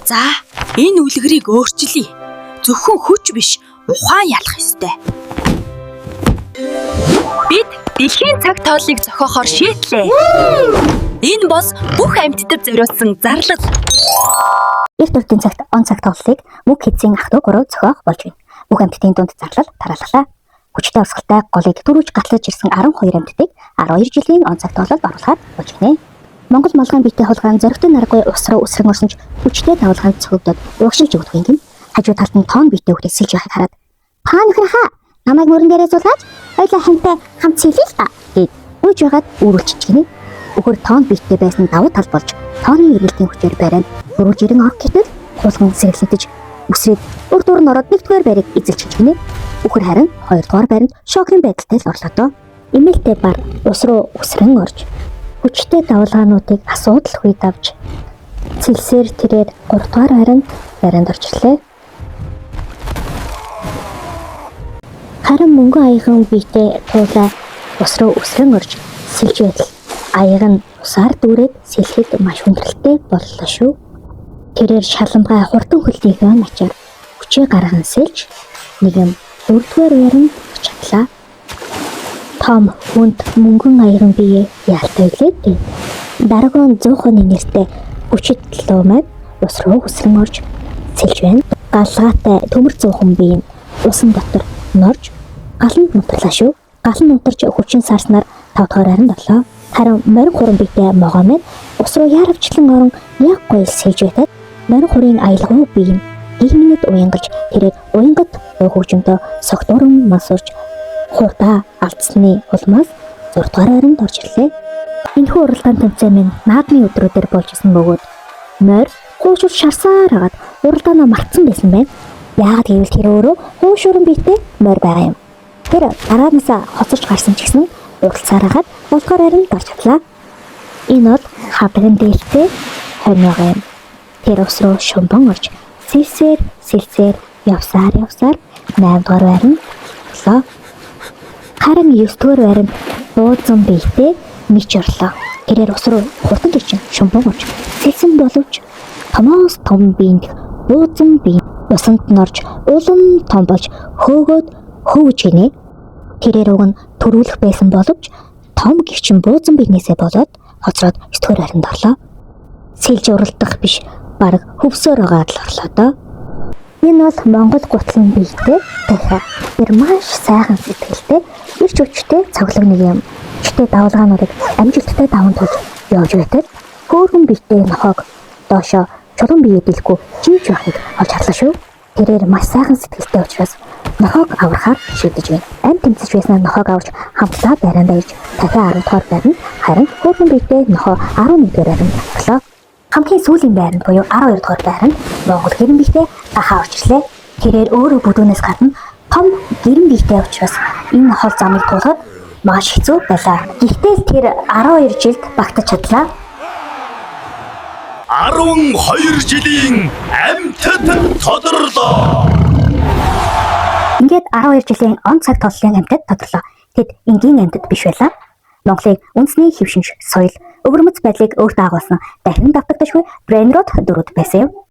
За, энэ үлгэрийг өөрчилье. Зөвхөн хүч биш, ухаан ялах ёстой. Бид дэлхийн цаг тооллыг зохиохоор шийдлээ. Энэ бол бүх амьтдад зориулсан зарлал. Эрт урдын цагт он цаг тоглолыг мөнх хэзээ ах トゥ гурав зохиох болж байна. Бүх амьтдын дунд зарлал тараалгалаа. Хүчтэй урсгалтай голыг түрүүж гатлаж ирсэн 12 амьтдыг 12 жилийн он цаг тоглолд оруулахаар болж гинэ. Монгол молгойн биетэй хулгайн зоригтой наргүй ус руу өсрөн орсон ч хүчтэй давалгаанд цогцдод урагшилж өгдөг юм гин. Хажуу талд нь тоон биетэй хүүхдээ сэлж байхыг хараад "Та нөхөр хаа, намайг мөрөн дээрээ суулгаач, хоёлаа хамтаа хамт сэлээ л та" гэд гүйж байгаад үүрүүлчих гинэ. Үхэр тоон биетэй байсан давуу тал болж тооны эргэлтийн хүчээр бариад хөрвүүлж ирэн орох гэтэл хулган сэргэлэнтэж үсрээд урд дур нь ороод нэгдүгээр байрыг эзэлчих гинэ. Үхэр харин хоёрдугаар байранд шокийн байдалтай л орлоо доо. Эмээлтэй бар ус руу үсрэн орж хүчтэй давалгаануудыг асуудалгүй давж цэлсээр тэрээр гуравдугаар байранд орж ирлээ. Харин мөнгөн аяган биетэй туулай ус руу өсрөн орж сэлж байтал аяг нь усаар дүүрээд сэлэхэд маш хүндрэлтэй боллоо шүү. Тэрээр шаламгай хурдан хөлтийнхөө ачаар хүчээ гарган сэлж нэгэн дөрөвдүгээр байранд чадлаа. Том хүнд мөнгөн аяган бие яалтай билээ дээ. Даргон 100% нэртэй хүчит луу маань ус руу өсрөн орж сэлж байна. Галгаатай төмөр зуухан бие нь усан дотор норж галанд нутарлаа шүү. Гал нь унтарч хүчин сарснаар 5 дахь байранд орлоо. Харин морин хуран биетэй могоо маань ус руу яравчлан орон яг гоё сэлж байтал морин хурын аялгау бие нь гинэд уянгалж тэрээр уянгат дуу хөгжмөдөө согтууран мансуурч хурдаа алдсны улмаас 6 дугаар байранд орж ирлээ. Энэхүү уралдаан тэмцээн минь наадмын өдрүүдээр болж исэн бөгөөд морь хуушур шарсаар хагаад уралдаанаа мартсан байсан байна. Яагаад гэвэл тэр өөрөө хуушуран биетэй морь байгаа юм. Тэр дараанаасаа хоцорч гарсан ч гэсэн уралцаар хагаад 7 дугаар байранд орж чадлаа. Энэ бол хадаган дээлтэй хонь байгаа юм. Тэр ус руу шумбан орж сэлсээр сэлсээр явсаар явсаар 8 дугаар байранд орлоо. Харин 9 дугаар байранд буузан биетэй мич орлоо. Тэрээр ус руу хурдан гэрчин шумбан орж сэлсэн боловч томоос том биенд буузан бие усанд нь орж улам том болж хөөгөөд хөвж гинэ. Тэрээр уг нь төрүүлэх байсан боловч том гэрчин буузан биенээсээ болоод хоцроод 9 дугаар байранд орлоо. Сэлж уралдах биш, бараг хөвсөөр байгаад л орлоо доо. Энэ бол Монгол гутлан биетэй дахиа. Тэр маш сайхан сэтгэлтэй, ирч хүчтэй цоглог нэг юм. Хүчтэй давалгаануудыг амжилттай даван туулж явж байтал хөөрхөн биетэй нохойг доошоо чулуун бие дийлэхгүй живж байхыг олж харлаа шүү. Тэрээр маш сайхан сэтгэлтэй учраас нохойг аврахаар шийдэж байна. Амь тэмцэж байснаа нохойг авч хамтлаа байрандаа ирж дахиад 10 дугаар байранд, харин хөөрхөн биетэй нохой 11 дугаар байранд орлоо. Хамгийн сүүлийн байранд буюу 12 дугаар байранд Монгол гэрэн биетэй гахаа орж ирлээ. Тэрээр өөрөө бүдүүнээс гадна том гэрэн биетэй учраас энэ хол замыг туулахад маш хэцүү байлаа. Гэхдээ л тэр 12 жилд багтаж чадлаа. 12 жилийн амьтад тодорлоо. Ингээд 12 жилийн он цаг толлын амьтад тодорлоо. Тэд энгийн амьтад биш байлаа. Монголын үндэсний хэв шинж, соёл, өвөрмөц байдлыг өөртөө агуулсан дахин давтагдашгүй brainrot дүрүүд байсан юм.